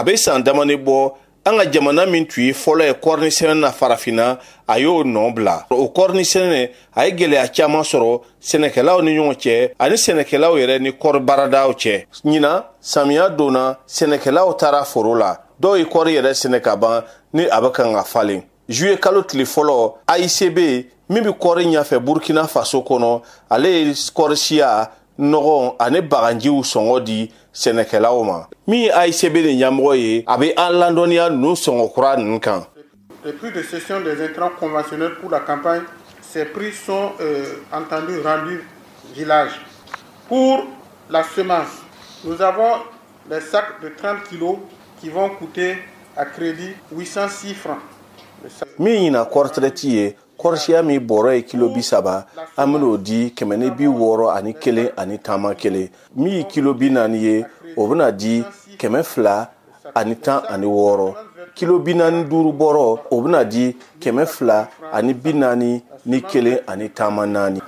A bɛ san damani bɔ, an ka jamana min tun ye fɔlɔ ye kɔɔri sɛnɛ na farafinna, a y'o nɔ bila. O kɔɔri sɛnɛ, a ye gɛlɛya caman sɔrɔ sɛnɛkɛlaw ni ɲɔgɔn cɛ ani sɛnɛkɛlaw yɛrɛ ni kɔɔri baaradaw cɛ. Ɲinan samiya donna, sɛnɛkɛlaw taara foro la, dɔw ye kɔɔri yɛrɛ sɛnɛ ka ban ni a bɛ kan ka falen. Juillet kalo tile fɔlɔ, AICB min bɛ kɔɔri ɲɛfɛ Burkina Faso kɔnɔ, ale ye kɔɔri siya, nɔgɔ ani baganjiw sɔngɔ di sɛnɛkɛlaw ma. Min ye AICB ni ɲɛmɔgɔ ye, a bɛ an ladɔnniya ninnu sɔngɔ kura ninnu kan. Les prix de cession des intrants conventionnels pour la campagne, ces prix sont entendus rendus village. Pour la semence, nous avons les sacs de 30 kilos qui vont coûter à crédit 806 francs. Min ɲina kɔɔri traite ye, kɔɔrisiya min bɔrɔ ye kilo 30, an ben'o di 161 ani taama kelen. Min ye kilo 40 ye, o bena di 216. Kilo 45 bɔrɔ, o bena di 241 ani taama naani.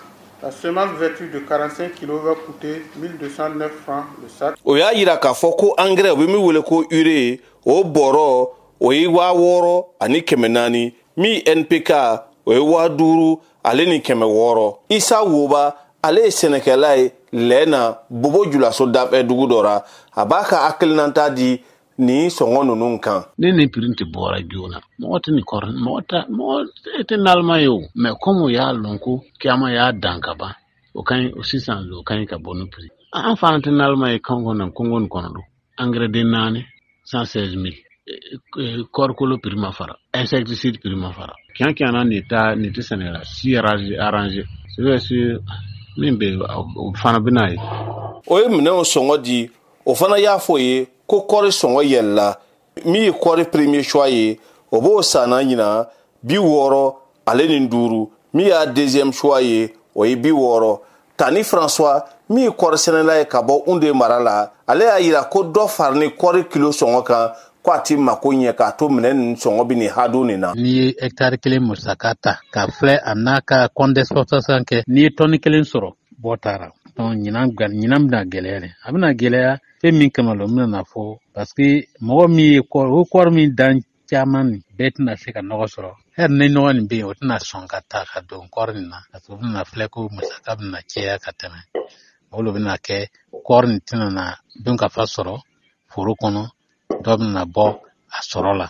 La semence vêtue de 45 kilos va coûter 1209 francs le sac. O y'a yira k'a fɔ ko angɛrɛ, u bɛ min wele ko urée, o bɔrɔ o ye 6400. Min NPK, o ye 5600. Isa Woba, ale ye sɛnɛkɛla ye lɛ na Bobo Julaso dafɛ dugu dɔ ra, a b'a ka hakilinata di nin sɔngɔ ninnu kan. Ne ni prix tɛ bɔra joona, mɔgɔ tɛ nin kɔrɔ, mɔgɔ tɛ, mɔgɔ tɛ naloma ye o. Mais comme o y'a lɔn ko kiyama y'a dan ka ban, o ka ɲi sisan, o ka ɲi ka bɔ ni prix. An fana tɛ naloma ye kan kɔnɔ, kɔngɔ nin kɔnɔ don. Engrais den naani, 116 000. Kɔɔrikolo prix ma fara, insecticide prix ma fara. Tiɲɛ tiɲɛ na, nin ta nin tɛ sɛnɛ la si arrangé. C'est vrai, min bɛ yen, o fana bɛ n'a ye. O ye minɛnw sɔngɔ di, o fana y'a fɔ ye ko kɔɔri sɔngɔ yɛlɛla. Min ye kɔɔri premier choix ye, o b'o sanna ɲina 65. Min y'a deuxième choix ye, o ye 60. Tani François, min ye kɔɔri sɛnɛla ye ka bɔ Unde mara la, ale y'a yira ko dɔ farani kɔɔri kilo sɔngɔ kan, ko a ti mako ɲɛ k'a to minɛn ninnu sɔngɔ bɛ nin hadon nin na. N'i ye hɛkitari kelen musaka ta ka filɛ a n'a ka compte d'exploitation kɛ, n'i ye tɔni kelen sɔrɔ, bɔ taara. Donc ɲinan bɛna gɛlɛya dɛ, a bɛna gɛlɛya fɛn min kama lɔ, n bɛna fɔ parce que mɔgɔ min ye kɔɔri, o kɔɔri min dan caman nin bɛɛ tɛna se ka nɔgɔ sɔrɔ. Hali ni nɔgɔ nin bɛ yen, o tɛna sɔn ka ta ka don kɔɔri nin na, parce que o bɛna filɛ ko musaka bɛna caya ka tɛmɛ. O de bɛna kɛ kɔɔri nin tɛna na dun ka fa sɔrɔ foro kɔnɔ, dɔ bɛna bɔ a sɔrɔ la.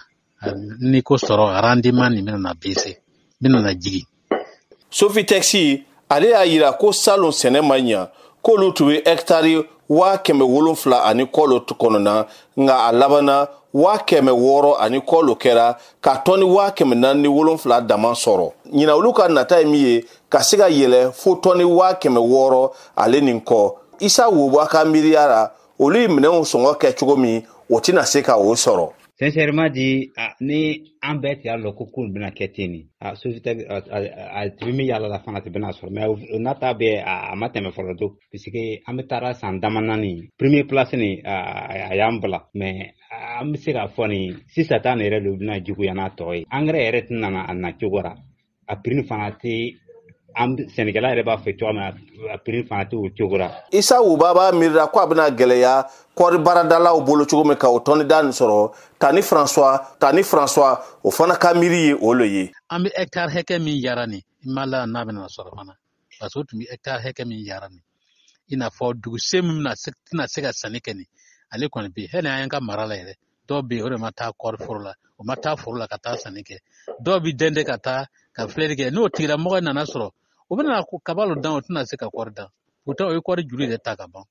N'i ko sɔrɔ, rendement nin bɛna na baisser, bɛna na jigin. Sofitex, ale y'a yira ko salon sɛnɛ ma ɲa, k'olu tun bɛ hɛkitari 700,000 ani kɔ lo kɔnɔna, nka a labanna 600,000 ani kɔ lo kɛra ka tɔni 407,000 dama sɔrɔ. Ɲinan olu ka nata ye min ye, ka se ka yɛlɛ fo tɔni 600,000 ale nin kɔ. Isa Woba ka miiriya la, olu ye minɛnw sɔngɔ kɛ cogo min, o tɛna se ka o sɔrɔ. Sincèrement dit, ni an bɛɛ tun y'a lɔn ko ko nin bɛna kɛ ten nin, société a tɛ min yala la fana tɛ bɛna sɔrɔ, mais n'a ta bɛɛ a ma tɛmɛ fɔlɔ don, puisque an bɛ taara san dama naani premier place nin, a y'an bila, mais an bɛ se k'a fɔ nin sisan ta nin yɛrɛ de bɛna juguya n'a tɔ ye. Engrais yɛrɛ tɛna na a na cogo la, a prix fana tɛ an sɛnɛkɛla yɛrɛ b'a fɛ cogoya min na, a prix fana tɛ o cogo la. Isa Wuba b'a miirila ko a bɛna gɛlɛya kɔɔri baaradalaw bolo cogo min ka o tɔnida nin sɔrɔ. Tani François, Tani François, o fana ka miiri ye o le ye. An bɛ hɛkitari hakɛ min yara nin, i ma la n'a bɛna sɔrɔ fana, parce que o tun bɛ hɛkitari hakɛ min yara nin, i n'a fɔ duguse min bɛna se, tɛna se ka sanni kɛ nin, ale kɔni bɛ yen. Hali an ka mara la yɛrɛ, dɔw bɛ yen, o de ma taa kɔɔri foro la, o ma taa foro la ka taa sanni kɛ. Dɔw bɛ dɛndɛ ka taa ka filɛli kɛ, n'o tigilamɔgɔ nana sɔrɔ, o bɛna kaba lo dan, o tɛna se ka kɔɔri dan. Pourtant o ye kɔɔri juru yɛrɛ ta ka ban.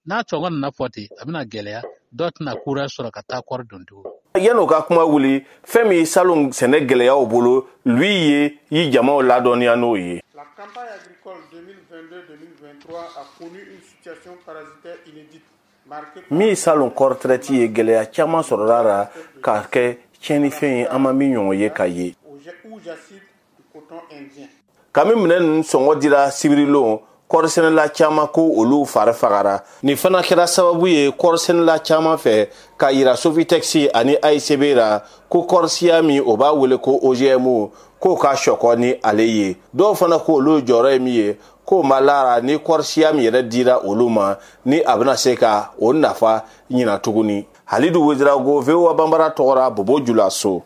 N'a sɔngɔ nana fɔ ten, a bɛna gɛlɛya, dɔw tɛna kura sɔrɔ ka taa kɔɔri don tugun. Yan'o ka kuma wuli, fɛn min ye salon sɛnɛ gɛlɛyaw bolo, lui ye yi jamaw ladɔnniya n'o ye. La campagne agricole 2022-2023 a connu une situation parasitaire inédite. Min salon kɔɔri traite ye, gɛlɛya caman sɔrɔla la k'a kɛ tiɲɛnifɛn ye, an ma min ɲɔgɔn ye ka ye. Kami minɛn ninnu sɔngɔ dira sibirilon, kɔɔrisɛnɛla caman ko olu fari fagara. Nin fana kɛra sababu ye kɔɔrisɛnɛla caman fɛ k'a yira Sofitex ani AICB la ko kɔɔrisiya min o b'a wele ko OGM, k'o ka sɔkɔ ni ale ye. Dɔw fana ko olu jɔyɔrɔ ye min ye, k'o ma lara ni kɔɔrisiya min yɛrɛ dira olu ma, ni a bɛna se ka o nafa ɲina tuguni. Halidu Ouédraogo, VOA Bambara tɔgɔ ra, Bobo Julaso.